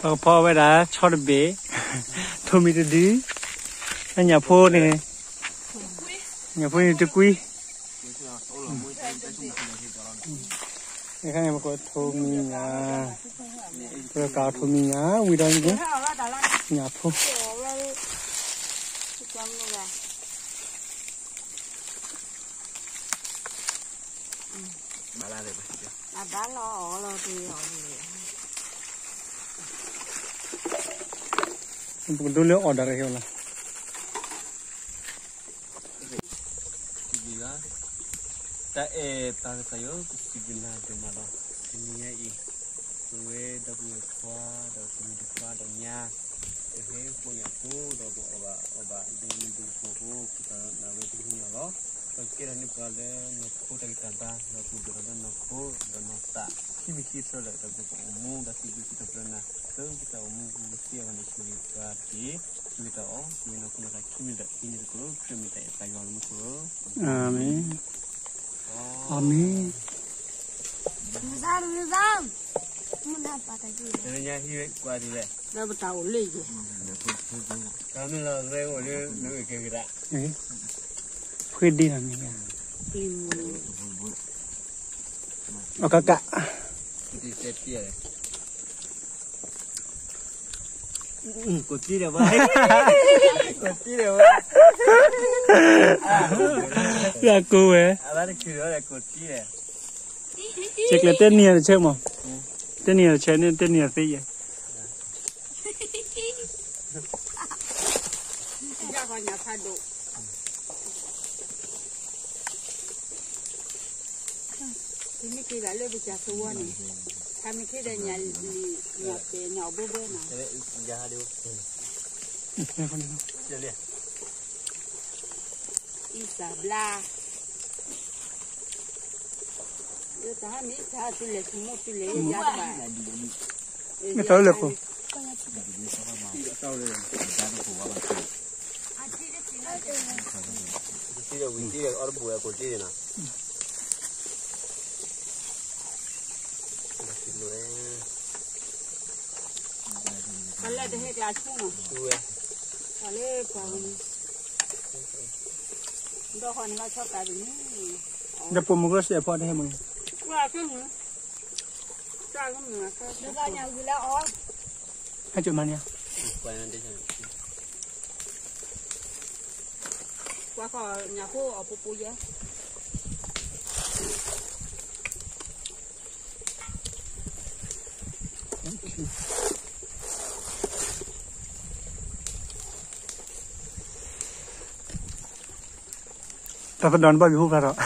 ပကဖီဝဲဒၣ်ဆီတဘ့ၣ်, ထိးမံၤတဒု, ညၣ်ဖိန့ၣ်, ညၣ်ဖိန့ၣ်တကွံ, အခါန့ၣ် ပကထိးမံၤညၣ်, ပကကးထိးမံၤညၣ် ဝံၤဒီး ညၣ်ဖိ ပကဒိလၢအီၣ်ဒၣ်ရဟဲလီၤ. တၢ်အဲၣ်တၢ်ကစၢ်ယွၤ ကစံးဘျုးနၤဒိၣ်မးလီၤ. တနံၤညါအံၤ ပဝဲဒီပုၢ်ဝဲၢ်ခွါ ဒီးကလုာ်ဒူၣ်ခွါဒီးညါ ပဟဲဃီညၣ်ဖိ ဒီးပအီၣ်ဘၣ်အီဘၣ်လၢနဒူၣ်ဖိ ပတၢ်နာ်ဝဲတဟံးန့ၢ်အီၤလီၤ. ဒီးကကဲထီၣ်န့ၢ်ပှၤလၢနီၢ်ခိတၢ်ဂံၢ်တၢ်ဘါ ဒီးပူၤဒိၣ်ထီၣ်လၢနီၢ်ခိ ဒီးနီၢ်သး ခံမံၤခံဆၢလၢာ် ဒီးပကအိၣ်မူဒီးစံးဘျုးစံးထီၣ်ပတြၢၤနၤ လၢပတၢ်အိၣ်မူပူၤသ့အဂီၢ်န့ၣ် ဆိၣ်ဂ့ၤပှၤတက့ၢ်. ဆိၣ်ဂ့ၤတၢ်အီၣ် ဆိၣ်ဂ့ၤနီၢ်ခိနီၢ်သးခံမံၤလၢာ် ဒ်န့ၣ်သကိး ခရံာ်မ့ၢ်တၢ်အဲၣ်တၢ်ယွၤလၢမူခိၣ်လီၤ. အၤမ့ၣ်, အၤမ့ၣ်. ဖှ့ဒ့တၢ်မံၤ, အကကး, ကိးတံၢ်ဒီးဝဲ, ကိးတံၢ်ဒီးဝဲ, လၢကိးဝဲ, ကဲကျဲတဲနံၤအတဆဲမး, တဲနံၤအတဆဲန့ၣ် တဲနံၤအသ့ယဲ. တမ့ၢ်က့ၤဘၣ်လၢပကစၢ်သဝီန့ၣ်, တမ့ၢ်က့ၤဒီးညၣ်လံၤညၣ်ပဲာ်ညၣ်အိၣ်ဘှီဘှီနီၤ, အံသၣ်ဘျါ, တၢ်ဟါမ့ၢ်တၢ်ဟါတုၤလဲၤဆိမိၣ်တုၤလဲၤယါတဘၣ်, မ့ၢ်တၢ်လၢခိၣ် တၢ်လၢတဟဲကျါဆူနီၤ, တၢ်လၢပှၤဝဲန့ၣ်, ဒီးဃီန့ၣ်လီၤဆီတၢ်ဒ်န့ၣ်, ဒီးပိာ်မုၣ်ကီၢ်စဲးဖီတဟဲမးန့ၣ်, ဟဲကၠိမးန့ၣ်, ပှၤဃီညၣ်ဖိအီၣ်ပူၤပူၤယဲ တၢ်သဒၣ်န့ၣ်ဘၣ်ဘံဟူဖျါထီၣ်,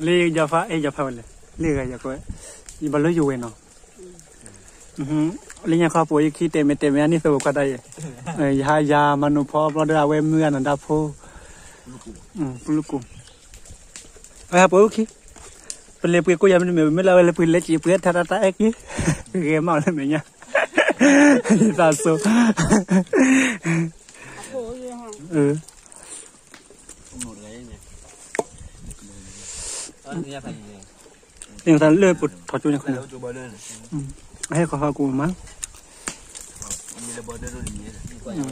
လၢယဖး အဲ ယဖးဝဲလဲၣ်, လၢဂၤယကွဲး, ယဘၣ်လၢယဝဲၢ်နီၤ, လၢညါခီပိာ်ယခံတဲာ်မဲာ်တဲာ်မဲာ်အန့ၣ်သိးဝဲခွါတၢ်ယဲ, ယဟါယၤမၤနိၣ်ဖီဘျီဒီးအဝဲမုၢ်ဂၤနၤဒါဖိ, ပလူကူၣ်, အဟဲပိာ်ဝဲခံ, ပလဲၤပှ့ၤကိးယၤမ့တမ့ၢ် မ့ၢ်လၢအဝဲလဲၤပှ့ၤလဲၤစံးပှ့ၤထါတၢ်တၢ်အဲၣ်က့ၤ, ဂဲၤမးလၢမဲာ်ညါ, ယသးစိ, သးလၢပထီၣ်ကၠိညါခီ, အဟဲခီဟီကူမး, လၢနၤ ယဒိၣ်ဒီဒူၣ်လံ, အမ့ၢ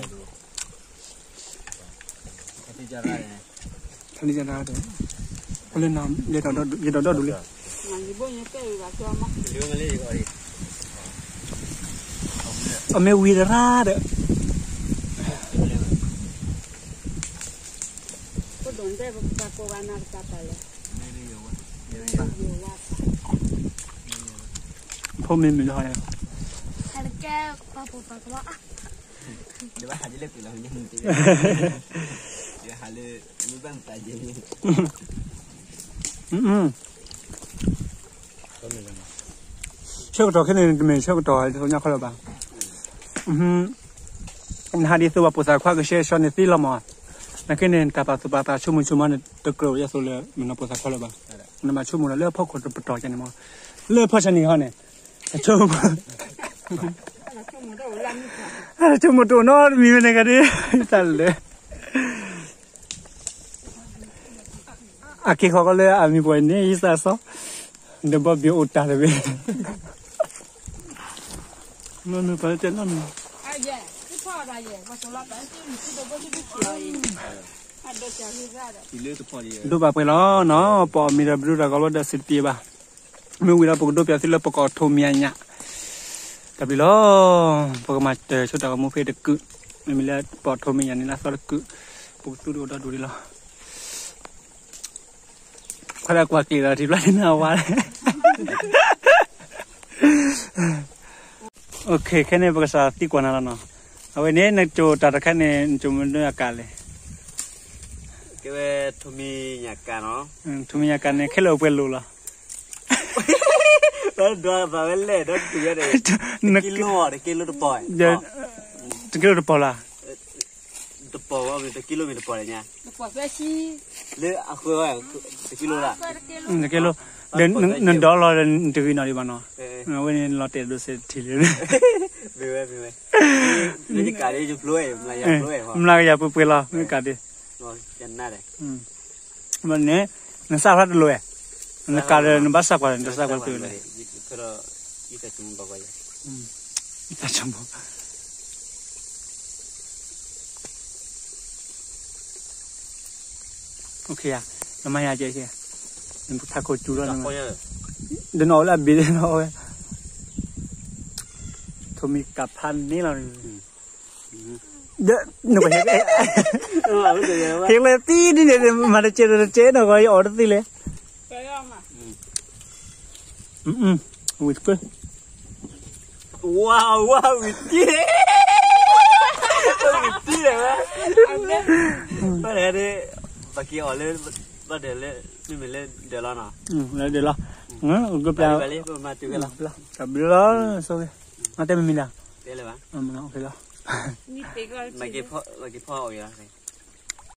်ဝံၤတရၣ်ဒီး ဖိမ့ၢ်မုာ်လီၤ, ဆၢကတီၢ်ခဲန့ၣ် တမ့ၢ်ဆၢကတီၢ်ညါခီလၢၤဘၣ်, နဟးဒ်သိးဘၣ်ပိာ်သးခွါကဆှဲကဆှီန့ၣ်သ့လီၤမး, နာ်က့န့ၣ် တၢ်ပာ်သူၣ်ပာ်သးဆိကမိၣ်ဆိကမးန့ၣ် တကြၢးဝဲဒ်သိးလၢမ့ၢ်နပိာ်သးခွါလၢၤဘၣ်, နဘၣ်ဆိကမိၣ်လီၤလၢဖီခိၣ်တပတီၢ်ကန့ၣ်မး, လၢဖီၣ်ဆၢန့ၣ်ဟီန့ၣ်, ဆိကမိၣ်တအိၣ်နီတမံၤဝဲန့ၣ်ကဒုး, တၢ်လၢ အက့ၤဃီကီးလၢအမံၤပှဲၤန့ၣ် ယသးစီ, ဒီးဘီဘံအိၣ်တၢ်တဘ့ၣ်, မ့ၢ်ပှၤတဲလီၤန့ၣ်, ဒိၣ်ဘၣ်ပှဲၤလီၤနီၤ, ပအီၣ်မ့ၤဒီးပဒိၣ်တၢ်ဂီၤလီၤဒီးစံးတပ့ၤဘၣ်, မ့ၢ်ဝံၤဒီးပကဒိးပၠးသုလၢပကအီၣ်ထိးမံၤညၣ်, တၢ်ဘျုးလီၤ, ပကမၤတၢ်ဆိတၢ်ဂီၤမူဖဲတကုာ်, မ့မ့ၢ်လၢပအီၣ်ထိးမံၤညၣ်န့ၣ်လၢအသီတကုာ်, ပကသူၣ်ဒိၣ်ဒီးဒိၣ်ဒံးလီၤ. ခွါဒၣ်ကွၢ်က့ၤဒီးထံဖျါန့ၣ်အဝါ, ခဲန့ၣ်ပကစးသံကွၢ်နၤလီၤနီၤ, အဝဲန့ၣ် နကၠိၣ်တၢ်တခါန့ၣ် နကၠိၣ်မနုၤအကၤလဲၣ်, ကဲဝဲထိးမံၤညၣ်ကၤနီၤ, ထိးမံၤညၣ်ကၤန့ၣ် ခဲလၢာ်အိၣ်ပှဲၤလိာ်လီၤ ပှၤလဲၣ်ဒီးတတုၤန့ၣ်, တက့လိတပီၢ်, တက့လိတပီၢ်လီၤ, တပီၢ်ဝဲမ့ၢ်တက့လိမ့ၢ်တပီၢ်လဲၣ်ညါ, လၢအဃၢၤဝဲ, တက့လိလီၤ, တက့လိ, ဒီးနဒီလီၤဒီးနတဂ့ၤနီၣ်ဒံးဘၣ်နီၤ, အဝဲန့ၣ်လီၤတဲာ်ဒိးစဲးတထံၣ်လၢ, မ့ၢ်ဝဲ, မ့ၢ်ကၤဒ်ယဖျိဝဲ, မျးကယၤပှဲၤပှဲၤလီၤ မ့ၢ်ကၤဒ် န့ၣ်, နစၢ်ဖျါတလိၤဝဲ, နကၤဒီးနဘၣ်စၢ်ကွၢ် နတစၢ်ကွၢ်တလိၤဝဲလဲၣ်, ယတၢ်ဆိကမိၣ်, နမၤယၤကဲ, နထးခိၣ်စူၤလီၤ, ဒ်နီၣ်ဝဲလၢအဘ့ၣ်ဒ်နီၣ်ဝဲ, ထိးမံၤကၤဖးန့ၣ်လီၤ, ဒီးနကဟဲ, ဟဲလၢသံဒ်န့ၣ် မၤတကဲဒီးတကဲနီၣ်ဂီၤ ယအီၣ်တသ့လဲၣ်, ဝံၤတက့ၢ်, ဝါ, ဝါ, ဝံၤတက့ၢ်, ဝံၤတက့ၢ်, ဘၣ်ဒ်, ဘၣ်က့ၤအီၣ်လၢ, ဘၣ်ဒ်လၢ, မ့မ့ၢ်လၢဒၢးလီၤနီၤ, လၢဒၢးလီၤ, တၢ်ဘျုးလီၤ, ဆိၣ်ဂ့ၤ, မၤတဲမ့ၢ်မံၤဒၣ်, လီၤ, မ့ၢ်က့ၤဖီအီၣ်ဂ့ၤလီၤ